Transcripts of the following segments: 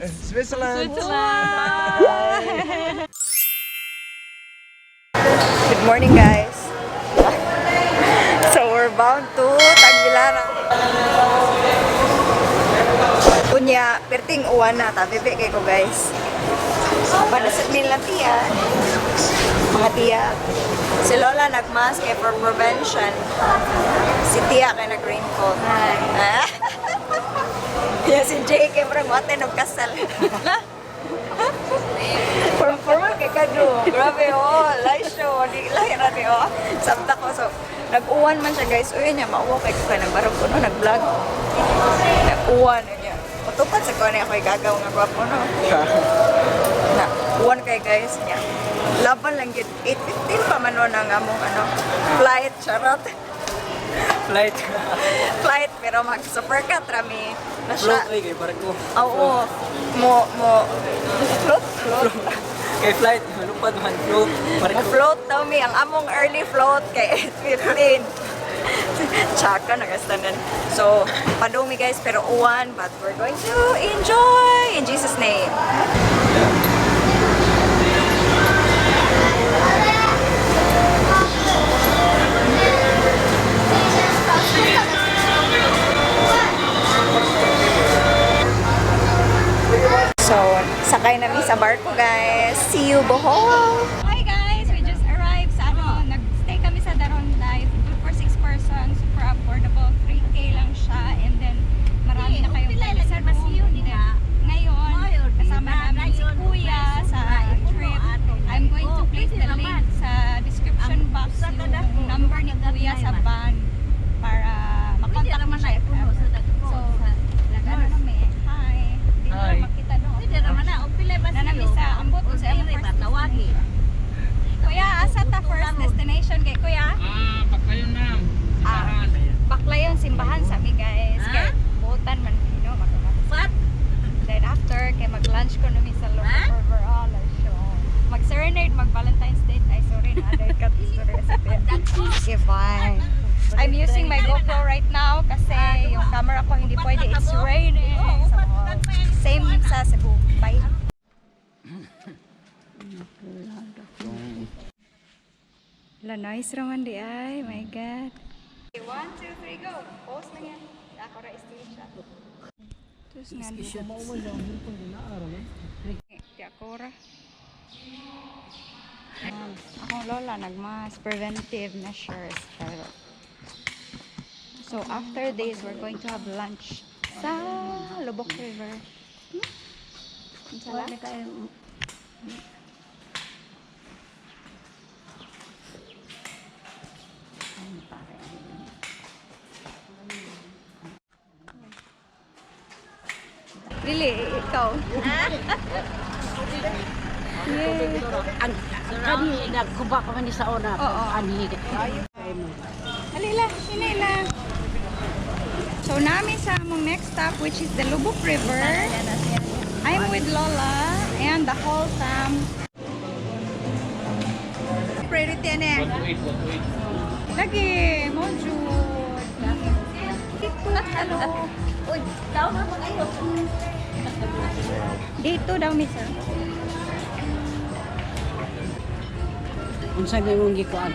Switzerland. Switzerland. Good morning, guys. So we're bound to Tagbilaran. Unya, perting uwan na. Tabi kay ko, guys. Panasad nila tiya. Mga tiya. Si Lola nagmask kay for prevention. Si tiya kay nag-raincoat. Hi. Yeah, si Jay kay murag mo og kasal. Formal kay kado. Grabe oh, live show di lahi ra ni oh. Sabta ko, so nag-uwan man siya, guys. Uy niya mauwa kay ko kay nagbarog ko no, nag-vlog. Nag-uwan niya. Matupad sa ko ni ako gagaw nga gwapo no. Na uwan kay guys niya. Laban lang gid, 8:15 pa man no ang among ano flight, charot. Flight. Flight pero mag supercat rami na siya. Float ay kay barko. Oo. Mo float float. Kay flight, malupad man float. Barko. Mo float daw mi ang among early float kay 8:15. Tsaka nagastanan. So, padung mi guys pero uwan, but we're going to enjoy in Jesus' name. So, sakay na mi sa barko, guys. See you, Bohol! Hi guys! We just arrived sa ano, nag-stay kami sa Daron Life. Good for 6 person, super affordable. 3K lang siya. And then, marami na kayong pwede sa room. And then, ngayon, kasama namin si Kuya sa trip. I'm going to place the link sa description box, yung number ni Kuya sa van para makontak mo siya if ever. So, nag-ano kami. Hi! Di mo Hi. makita no. Nanami sa ambot sa among first destination. Kuya, asa ta first destination kay Kuya? Ah, Baclayon, ma'am. Ah, Simbahan. Baclayon, simbahan sa mi guys. Kay butan man no magkamat. Then after kay mag-lunch ko nami sa Lower Overall show. Mag-serenade, mag Valentine's Day. Ay sorry na, aday cut sorry sa Okay, bye. I'm using my GoPro right now kasi yung camera ko hindi pwede. It's raining. So, same sa Cebu. Bye. La, nice raman di ay. My God. Okay, one, two, three, go. Pause lang yan. Ako ra still siya. Tapos nga. Di ako ra. Akong lola nagmas preventive measures. Pero so after this, we're going to have lunch sa Loboc River. Unsa la? Dili, ikaw. Yay. Ang kani nagkuba ko man ni sa una. Oo. Ani. Alila, hinila. So nami sa among next stop, which is the Loboc River. I'm with Lola and the whole fam. Priority na. 1 to 8, 1 to 8. Lagi, mo jud. Dito, hello. Uy, daw na mo kayo. Dito daw mi sir. Unsa may mong gikuan?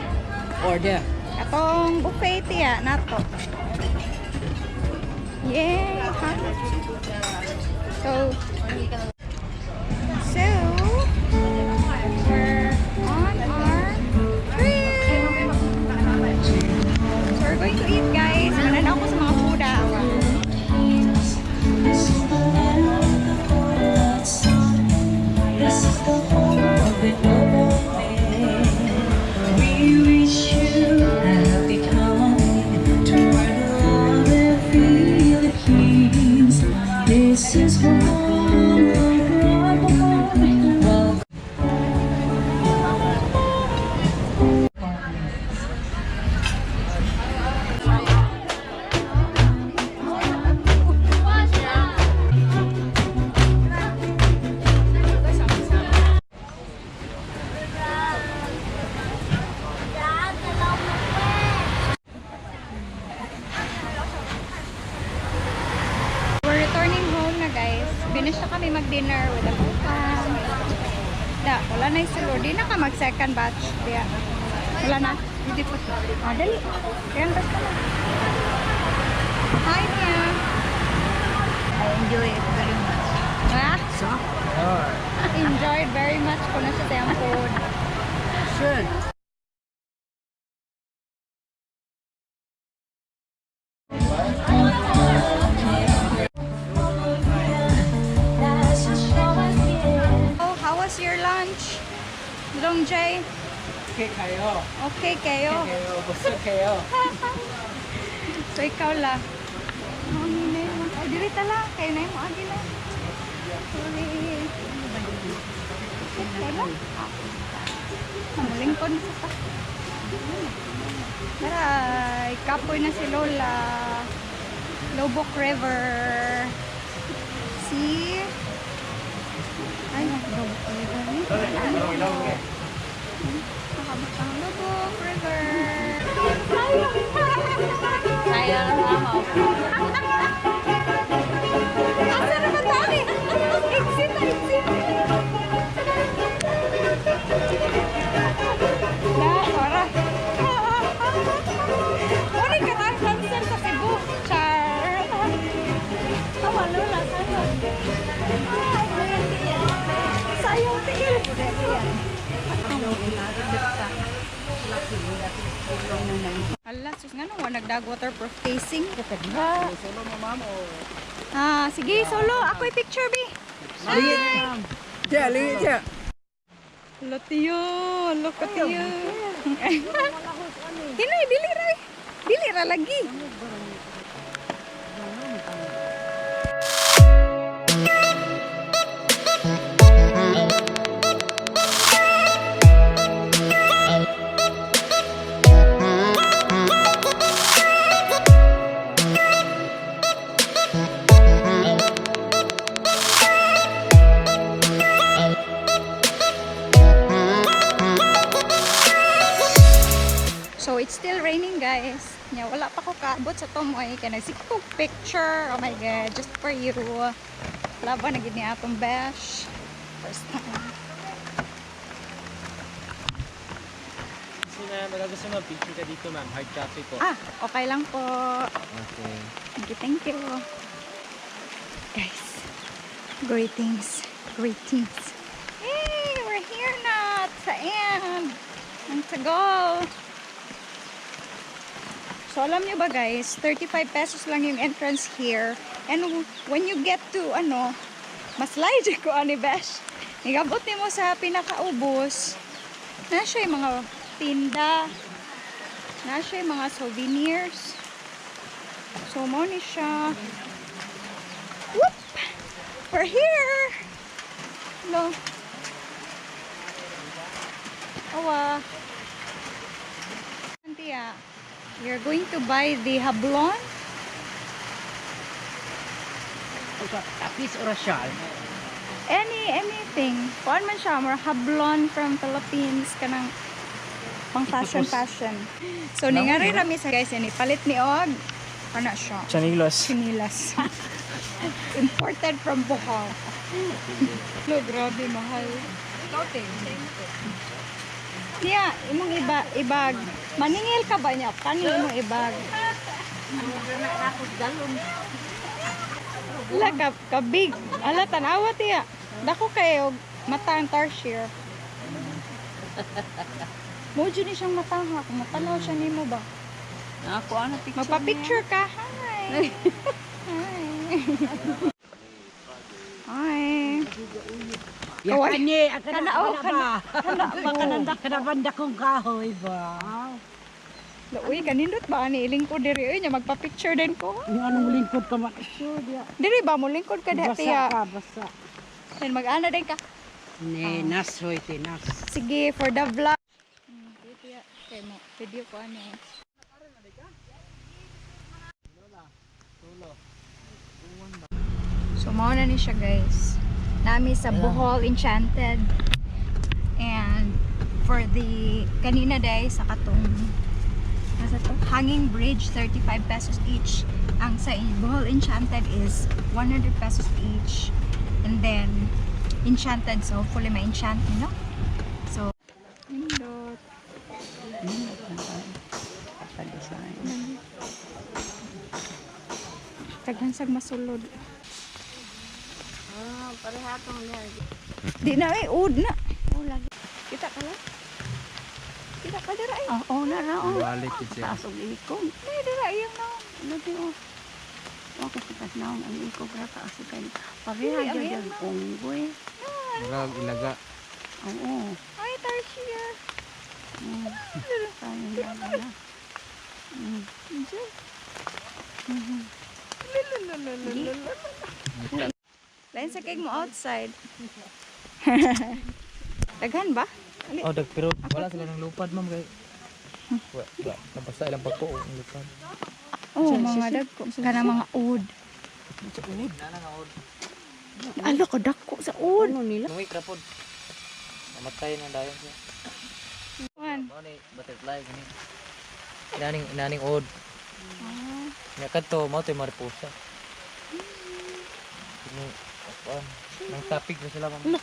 Order. Atong buffet tiya nato. Yay! Ha? So, we're on our trip. So, we're going to eat, guys. Mananaw ko sa mga food, ah. This is the land of the sun. This is the home of the noble men. We wish you a happy coming to our beloved Philippines. This is home. dinner with the fam. Da, wala na yung sulod. Di na ka mag second batch. Diya. Wala na. Hindi po. Oh, dali. Ayan, basta na. Hi, Mia. I enjoy it very much. Ah? Enjoyed very much ko na siya sa iyang food. Sure. Oh, how was your lunch? Long Jay? Okay kayo. Okay kayo. Kayo, busog kayo. So ikaw la. Ang hinay mo. Ay, diri ta lang. Kayo na yung agi na. Sorry. Okay lang. Namulingkod na sa ta. Aray, kapoy na si Lola. Lobok River. See? Ay, Lobok River. Nakabot ang Lobok River. Kaya lang ako. Asa na ba tayo? Exit na, exit. Na, para. Muna ka na cancer sa Cebu. Char. Tama, Lola. Sana. Sayang tiil. Ala, sus nga nung nagdag waterproof casing. Solo mo, ma'am, o Ah, sige, solo. Ako i-picture, bi. Hi! Diya, lingi diya. Hello, tiyo. Hello, ka, tiyo. Hinay, dili ra. Eh. Dili ra lagi. So, it's still raining, guys. Nya, wala pa ko kaabot sa Tomoy. Kaya nagsige ko picture. Oh my God, just for you. Laban na gid ni atong besh. First time. Gusto na, baka gusto mo, picture ka dito, ma'am. Hard copy po. Ah, okay lang po. Okay. Thank you, thank you. Guys, greetings, greetings. Hey, we're here na sa end. Ang tagal. So, alam nyo ba guys, 35 pesos lang yung entrance here. And when you get to, ano, mas slide ko, ani besh. Nigabot nimo sa pinakaubos. Na siya yung mga tinda. Na siya yung mga souvenirs. So, mo ni siya. Whoop! We're here! Hello. Awa. Antia, we are going to buy the hablon. Tapis orasyal. Anything. Kuan man siya, more hablon from Philippines. Kanang pang fashion fashion. So, ningari rami sa guys, ini palit ni Og. Ano siya? Chanilos. Chinilas. Imported from Bohol. Lo, grabe, mahal. Niya, imong iba, ibag. Maningil ka ba niya? Kani imong ibag? Ala, ka, kabig. Ala, tanawa tiya. Dako kayo, mata ang tarsier. Mo ni siyang mata ha. Kung matanaw siya nimo ba? Ako ano picture. Magpa-picture ka. Hi. Hi. Hi. Ya Kaway. kani, kana Kana, oh, kana Kana ba kananda? Kana banda kong kahoy ba. Uy, kanindot ba ani ilingkod diri oy nya magpa-picture din ko. Yung anong lingkod ka man. Sure, diya. Diri ba mo lingkod ka diha Basa tiya. ka, basa. Then mag-ana din ka. Ne, nas hoy, ti nas. Sige, for the vlog. Tiya, kay mo video ko ani. So mao na ni siya guys. Nami sa Bohol Enchanted. And for the kanina day sa katong nasa to hanging bridge, 35 pesos each. Ang sa Bohol Enchanted is 100 pesos each. And then, enchanted. So, hopefully ma-enchant, you know? So, nindot. Pa-design. Daghan sag masulod. Di na eh, ud na. Kita ka lang. Kita ka dira eh. Oo na ra oh. Balik yun siya. Taas og ikog. Ay, dira iyang na. Lagi oh. Okay sa tas naong ang ikog ra taas og kay. Pareha Dili, ang gyud iyang ang unggoy. Murag ilaga. Oo. Ay, tarsier. Tayo na na. Diyan. Lain sa kay mo outside. Daghan ba? Ali. Oh, dag pero wala sila ng lupad, ma'am kay. Wala, nabasa ilang pagko ang lupad. Oh, mga dagko. Kana mga ud. Ud na nga ud. Ala ka dagko sa ud. Ano nila? Nungik ra pod. Namatay na dayon siya. Wan. Mao ni butterfly gani. Inaning inaning ud. Nya kadto mao toy mariposa. Kini kuan nang topic na sila, ma'am.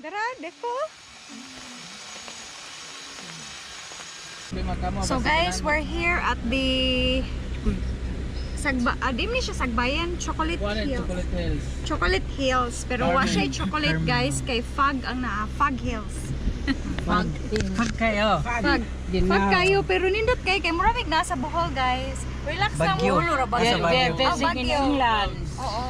Dara, deko. So guys, we're here at the Sagba, di man ni siya Sagbayan, Chocolate Hills. Chocolate Hills. Chocolate Hills. Pero wa siya chocolate guys, kay fog ang naa, Fog Hills. Fog. Fog kayo. Fog. Fog kayo pero nindot kay kay mura mig nasa Bohol guys. Relax lang Bagyo. mo. Ra Nasa Baguio. Ah, Baguio. Oo.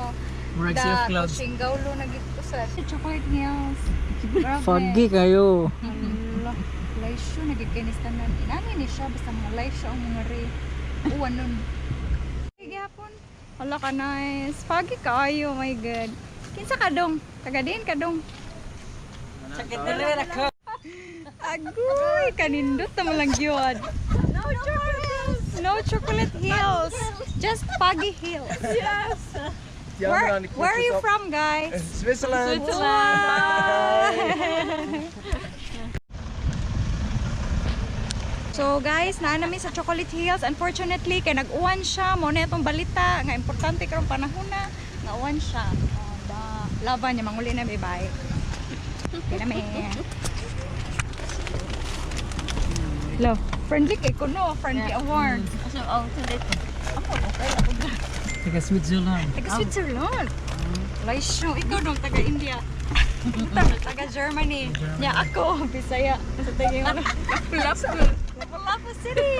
Murag sea of clouds. Kuchingaulo na gid ko sa Chocolate Hills. Grabe. Foggy kayo. Hala, live show nagkikinis tanan. Inani ni siya basta mga live show ang mga re. Uwan nun. Sige hapon. Hala ka nice. Foggy kaayo, my God. Kinsa ka dong? Taga din ka dong. Sakit na lang ako. Agoy, kanindot na malang gyud. No chocolate. No chocolate hills. Just foggy hills. Yes. Where are you from, guys? Switzerland. So guys, naa nami sa Chocolate Hills. Unfortunately, kay nag-uwan siya. Mao na itong balita nga importante karong panahon na nga uwan siya. Oh, da. Laban niya manguli na bye. Okay na mi. Hello. Friendly kay kuno, friendly award. Taga Switzerland. Taga Switzerland. Live show. Ikaw dong taga India. Taga, taga Germany. Nya ako, Bisaya. Sa taga Lapu-Lapu. Lapu-Lapu City.